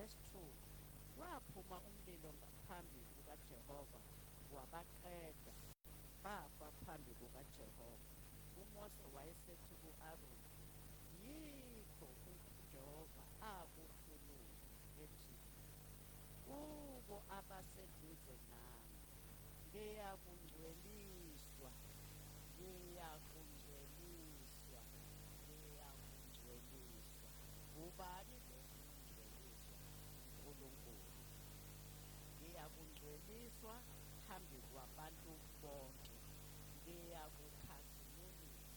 Verse 2, Kwaphuma umlilo ngaphambi kukaJehova wabaqeda, bafa phambi kukaJehova. UMose wayesethi ku-Aroni, Yikho uJehova akukhuluma, ethi, Kubo abaseduze nami ngiyakungcweliswa, ngiyakungcweliswa, ngiyakungcweliswa. Ubani lo ungcweliswa? UNkulunkulu. Ngiyakungcweliswa phambi kwabantu bonke, ngiyakukhazimuliswa.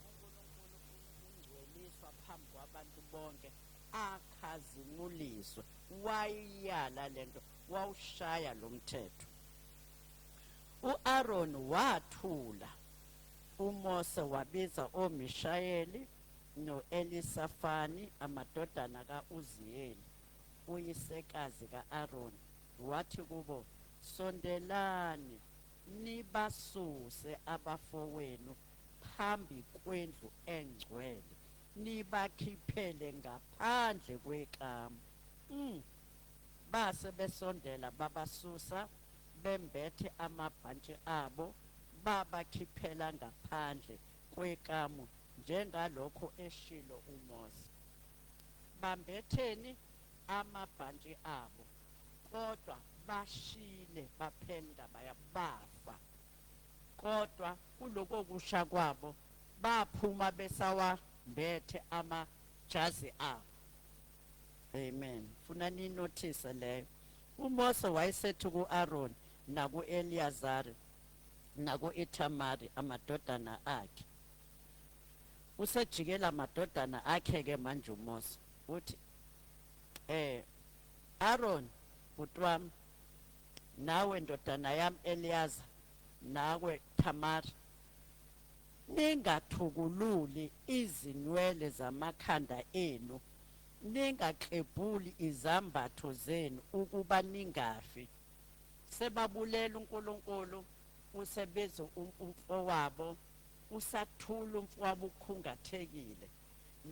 UNkulunkulu ufuna ukungcweliswa phambi kwabantu bonke, akhazimuliswe. Wayiyala lento, wawushaya lo mthetho. U-Aaron wathula. UMose wabiza oMishayeli no-Elisafani, amadodana ka-Uziyeli, uyisekazi ka-Aroni, wathi kubo, Sondelani, nibasuse abafowenu phambi kwendlu engcwele, nibakhiphele ngaphandle kwekamu. Base besondela babasusa bembethe amabhantshi abo, babakhiphela ngaphandle kwekamu njengalokho eshilo uMose. Bambetheni amabhantshi abo, kodwa bashile baphela indaba yabo, bafa. Kodwa kuloko kusha kwabo baphuma besawambethe amajazi abo. Amen. Funa ninothise leyo. UMose wayesethi ku-Aroni naku-Eliyazari naku-Itamari amadodana akhe. Usejikela amadodana akhe-ke manje uMose uthi, Aaron bhuti wami, nawe ndodana yami Eliyaza, nawe Tamari, ningathukululi izinwele zamakhanda enu, ningaklebhuli izambatho zenu ukuba ningafi. Sebabulela uNkulunkulu, usebiza umfowabo, usathula umfowabo ukhungathekile.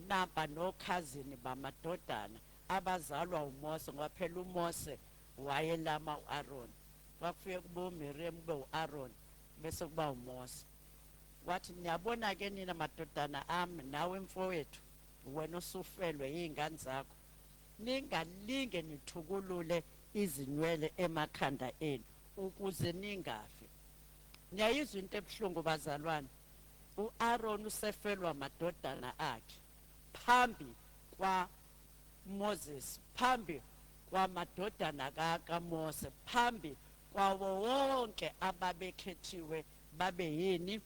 Nampa nokhazini bamadodana abazalwa uMose, ngoba phela uMose wayelama u-Aroni. Kwakufike kube uMiriam, kube u-Aroni, bese kuba uMose. Wathi, niyabona-ke nina madodana ami, nawe mfowethu, wena osufelwe yiy'ngane zakho, ningalinge nithukulule izinwele emakhanda enu ukuze ningafi. Niyayizwa into ebuhlungu bazalwane, u-Aaron usefelwa amadodana akhe phambi kwaMoses, phambi kwamadodana kaMose, phambi kwawo wonke ababekhethiwe babe yini,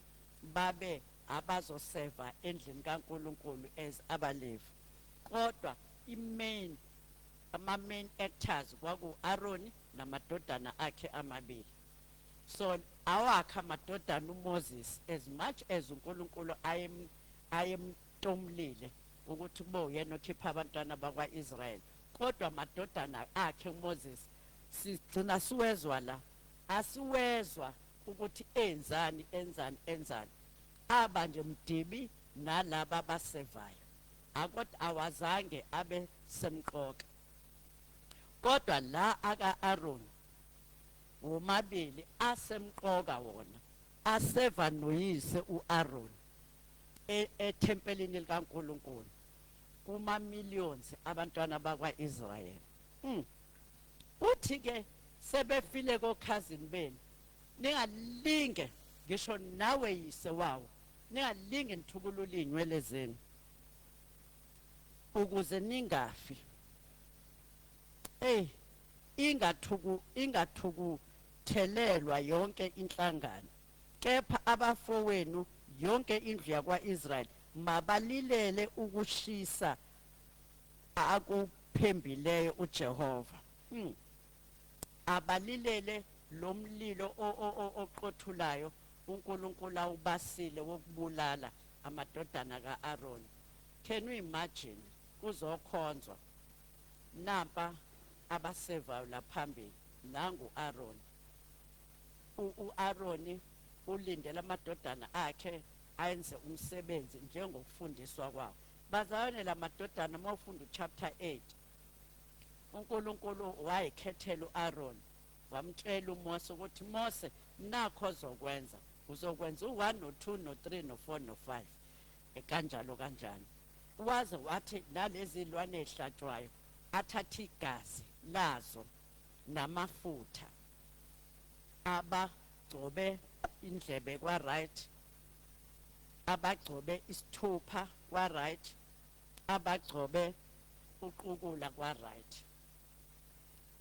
babe abazoseva endlini kaNkulunkulu as abaLevi. Kodwa i-main, ama-main actors kwaku-Aaron namadodana akhe amabili. So awakhe amadodana uMoses, as much as uNkulunkulu ayemtomlile ukuthi kube uyena okhipha abantwana bakwa-Israel, kodwa amadodana akhe uMoses sigcina siwezwa la, asiwezwa ukuthi enzani, enzani, enzani. Aba nje mdibi nalaba abasevayo, akodwa awazange abe semqoka. Kodwa la aka-Aaron womabili asemqoka wona, aseva noyise u-Aaron ethempelini likaNkulunkulu kuma millions abantwana bakwa-Israel. Uthi ke sebefile kokhazini benu, ningalinge ngisho nawe yise wawo, ningalinge nithukulule iy'nwele zenu ukuze ningafi. Ey, ingathukuthelelwa yonke inhlangano, kepha abafowenu yonke indlu yakwa-Israyeli mabalilele ukushisa akuphembileyo uJehova. Abalilele lo mlilo oqothulayo uNkulunkulu awubasile wokubulala amadodana ka-Aaron. Can you imagine? Kuzokhonzwa nampa abasevayo la phambili, nangu Aaron. U-Aaron ulindele amadodana akhe ayenze umsebenzi njengokufundiswa kwawo. Bazalwane, la madodana, uma ufunda uchapter 8, uNkulunkulu wayikhethela uAaron, wamtshela uMose ukuthi Mose, nakho ozokwenza, uzokwenza u1 no2 no3 no4 no5, kanjalo kanjalo. Waze wathi nalezi zilwane ezihlatshwayo athathe igazi lazo namafutha, abagcobe indlebe kwa right, abagcobe isithupha kwa right, abagcobe uqukula kwa right.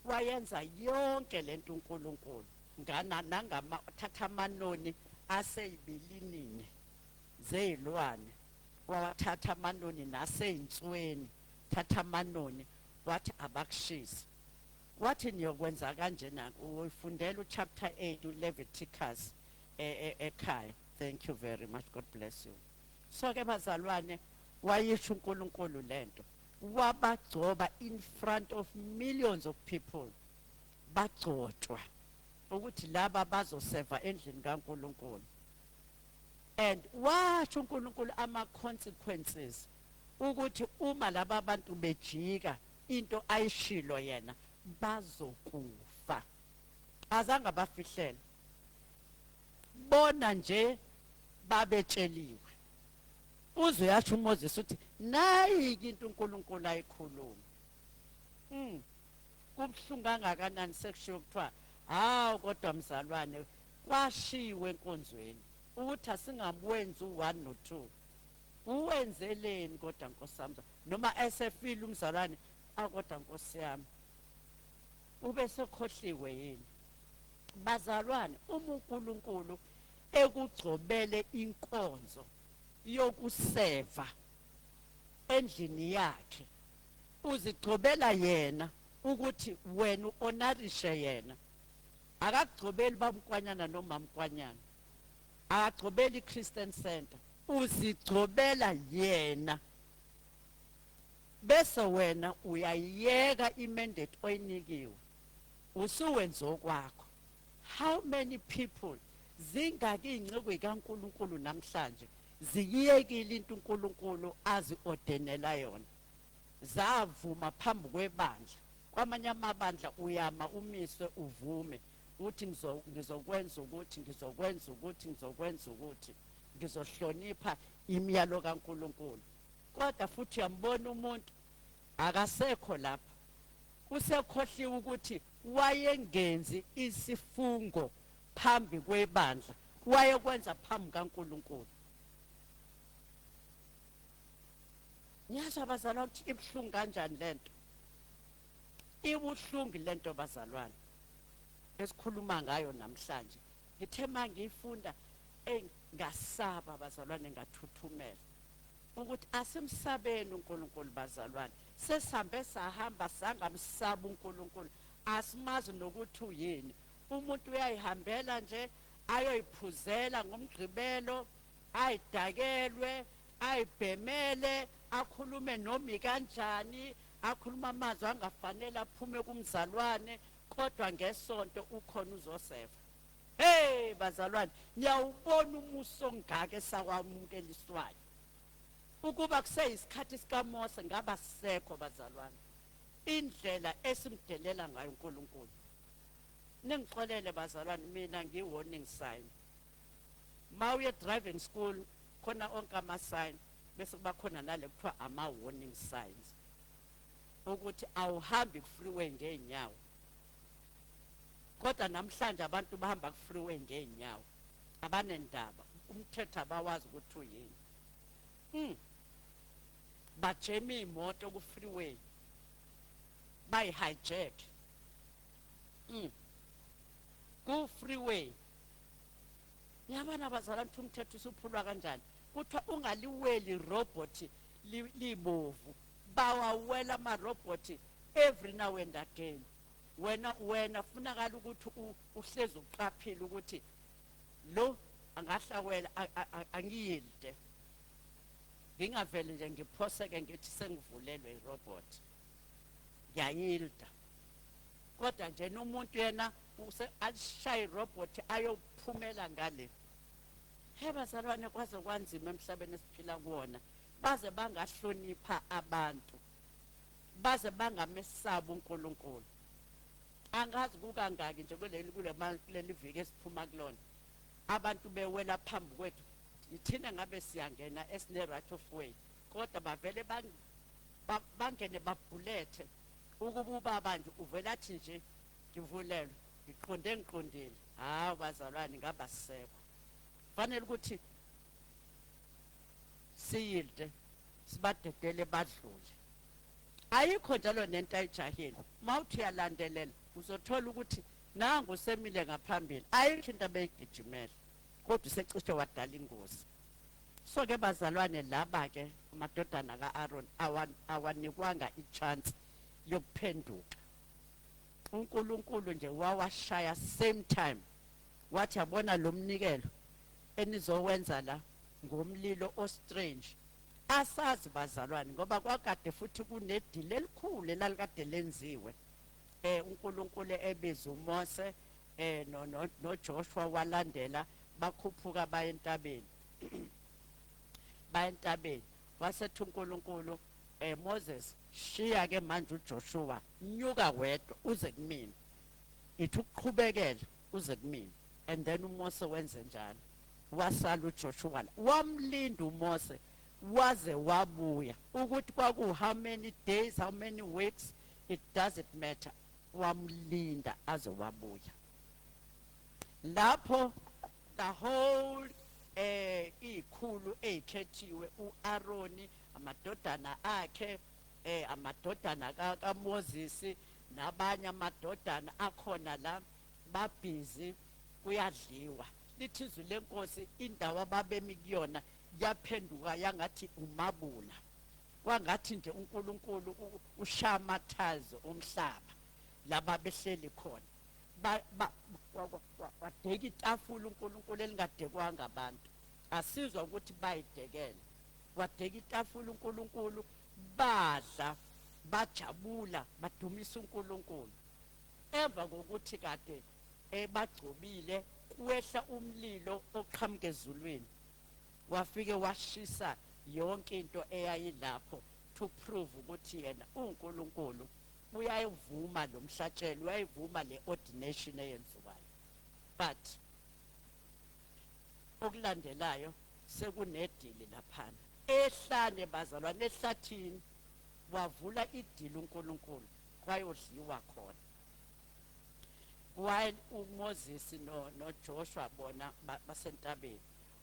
Wayenza yonke lento uNkulunkulu ngana nangama thatha amanoni aseyibilinini zezilwane, wawathatha amanoni naseyinsweni, thatha amanoni, wathi abakushise, wathi niyokwenza kanjena. Uyifundela uchapter 8 uLeviticus ekhaya. Thank you very much, God bless you. So ke bazalwane, wayisho uNkulunkulu lento, wabagcoba in front of millions of people, bagcotshwa ukuthi laba bazoseva endlini kaNkulunkulu. And washo uNkulunkulu ama consequences ukuthi uma laba bantu bejika into ayishilo yena, bazokufa. Azange bafihlele bona nje, babetsheliwe. Uze yasho uMoses uthi nayi into uNkulunkulu ayikhuluma. Kubhlungu kangakanani sekushiwo kuthiwa hawu, kodwa mzalwane, kwashiwe enkonzweni ukuthi asingabuwenzi u1 no2, uwenzeleni? Kodwa Nkosi yami, noma esefile umzalwane, akodwa Nkosi yami, ube sekhohliwe yini? Bazalwane, uma uNkulunkulu ekugcobele inkonzo yokuseva endlini yakhe, uzigcobela yena ukuthi wena uhonorishe yena. Akakugcobeli babamkwanyana noma mkwanyana, akagcobeli iChristian Center, uzigcobela yena, bese wena uyayiyeka imandate oyinikiwe, usuwenza okwakho. How many people, zingaki inceku kaNkuluNkulu namhlanje ziyekile into uNkulunkulu aziordainela yona, zavuma phambi kwebandla? Kwamanye amabandla uyama umiswe, uvume uthi ngizokwenza ukuthi, ngizokwenza ukuthi, ngizokwenza ukuthi, ngizohlonipha imiyalo kaNkuluNkulu. Kodwa futhi uyambona umuntu akasekho lapha, usekhohliwe ukuthi wayengenzi isifungo phambi kwebandla, wayekwenza phambi kaNkuluNkulu. Ngiyazwa abazalwane ukuthi ibuhlungu kanjani lento, ibuhlungu lento bazalwane esikhuluma ngayo namhlanje. Ngithe mangiyifunda ngasaba bazalwane, ngathuthumela ukuthi asimsabeni uNkulunkulu bazalwane. Sesihambe sahamba sangamsaba uNkulunkulu, asimazi nokuthi uyini. Umuntu uyayihambela nje ayoyiphuzela ngomgqibelo, ayidakelwe, ayibhemele, akhulume nomi kanjani, akhuluma amazwi angafanele aphume kumzalwane, kodwa ngesonto ukhona uzoseva. Hey bazalwane, niyawubona umuso ongaka esakwamukeliswayo? Ukuba kuseyisikhathi sikaMose ngaba sisekho bazalwane, indlela esimdelela ngayo uNkulunkulu. Ningixolele bazalwane, mina ngiyi-warning sign. Ma uye driving school, khona onke ama-sign, bese kuba khona nale kuthiwa ama-warning signs ukuthi awuhambi ku-freeway ngey'nyawo. Kodwa namhlanje abantu bahamba ku-freeway ngey'nyawo, abanendaba, umthetho abawazi ukuthi uyini. Bajema iy'moto ku-freeway, bayi-hijack ku-freeway. Yabona bazalwane ukuthi umthetho usuphulwa kanjani? Kuthiwa ungaliweli irobhothi libovu, bawawela amarobhothi every now and again. Wena funakala ukuthi uhlezi uqaphile ukuthi lo angahlawela, angiyilde, ngingavele nje ngiphoseke ngithi sengivulelwe irobot, ngiyayilda. Kodwa nje umuntu yena alishaya irobot ayophumela ngale. He bazalwane, kwaze kwanzima emhlabeni esiphila kuwona, baze bangahlonipha abantu. Baze bangamesabi uNkulunkulu. Angazi kukangaki nje kuleli viki esiphuma kulona, abantu bewela phambi kwethu, ithina ngabe siyangena esine right of way, kodwa bavele bangene babhulethe. Ukuba ubaba nje uvela athi nje ngivulelwe, ngiqonde ngiqondile, hawu bazalwane, ngaba sisekho. Fanele ukuthi siyilde, sibadedele badlule. Ayikho njalo nento ayijahile. Mawuthi uyalandelela uzothola ukuthi nangu usemile ngaphambili, ayikho into abeyigijimela, kodwa usecishe wadala ingozi. So ke bazalwane, laba ke amadodana kaAaron awanikwanga ichance yokuphenduka. uNkulunkulu nje wawashaya same time, wathi yabona lo mnikelo enizowenza la ngomlilo ostrange. Asazi bazalwane, ngoba kwakade futhi kunedili elikhulu elalikade lenziwe, uNkulunkulu ebiza uMose no no Joshua, walandela, bakhuphuka baye entabeni, baye entabeni. Wasethi uNkulunkulu, Moses, shiya ke manje uJoshua, nyuka wedwa uze kumina, ithi ukuqhubekela uze kumina. And then uMose wenze njalo, wasala uJoshua, wamlinda uMose waze wabuya. Ukuthi kwaku how many days, how many weeks, it doesn't matter, wamlinda aze wabuya. Lapho the whole ikhulu ezikhethiwe, uAaroni, amadodana akhe, amadodana kaMoses nabanye amadodana akhona la, babhizi kuyadliwa. Lithi izwi lenkosi, indawo ababemi kuyona yaphenduka yangathi umabula, kwangathi nje uNkulunkulu ushaya amathazi omhlaba laba behleli khona. Wadeka itafula uNkulunkulu elingadekwanga abantu, asizwa ukuthi bayidekele. Wadeka itafula uNkulunkulu, badla, bajabula, badumisa uNkulunkulu. Emva kokuthi kade ebagcobile, kwehla umlilo oqhamuka ezulwini, wafike washisa yonke into eyayilapho to prove ukuthi yena uNkulunkulu uyayivuma lo mhlatshelo, uyayivuma le ordination eyenziwayo. But okulandelayo sekunedili laphana ehlane bazalwane, ehlathini wavula idili uNkulunkulu, kwayodliwa khona while uMoses no noJoshua bona basentabeni.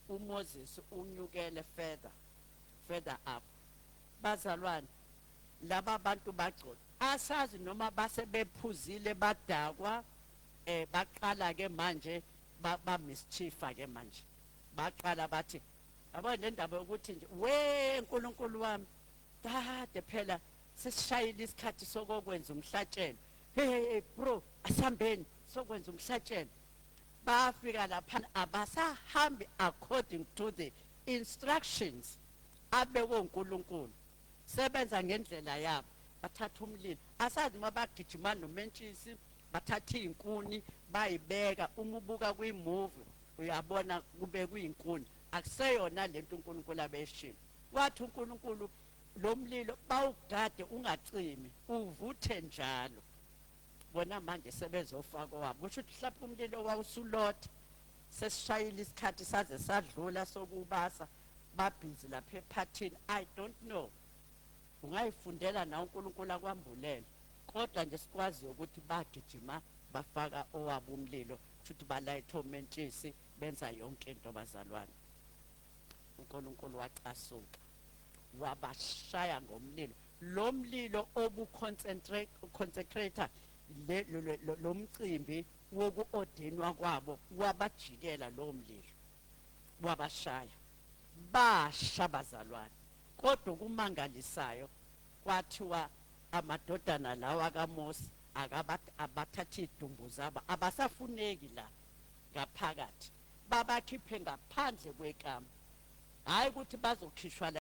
uMoses unyukele further up. Bazalwane, laba bantu bagcola, asazi noma base bephuzile badakwa, baqala ke manje ba mischief ke manje, baqala bathi yabo le ndaba yokuthi nje we uNkulunkulu wami, kade phela sesishayile isikhathi sokokwenza umhlatshelo. Hey, hey bro, asihambeni sokwenza umhlatshelo. Bafika lapha abasahambi according to the instructions abekwe uNkulunkulu, sebenza ngendlela yabo. Bathatha umlilo, asazi uma bagijima nomentshisi, bathatha izinkuni bayibeka. Uma ubuka kwimovie uyabona kube kuyinkuni, akuseyona lento uNkulunkulu abeshilo. Wathi uNkulunkulu lo mlilo bawugade ungacimi, uvuthe njalo. Bona manje sebezofaka wabo, kusho ukuthi mhlawumbe umlilo wawusulotha, sesishayile isikhathi saze sadlula sokubasa, babhizi lapha ephathini. I don't know, ungayifundela na uNkulunkulu akwambulele, kodwa nje sikwazi ukuthi bagijima bafaka owabo umlilo, futhi balayitha omentshisi, benza yonke into. Bazalwane, uNkulunkulu wacasuka, wabashaya ngomlilo. Lo mlilo obu-concentrate consecrator lo mcimbi woku-ordinwa kwabo, wabajikela lo mlilo, wabashaya basha bazalwane. Kodwa okumangalisayo, kwathiwa amadodana lawa kaMose abathatha idumbu zabo, abasafuneki la ngaphakathi, babakhiphe ngaphandle kwekamu, hayi ukuthi bazokhishwa la.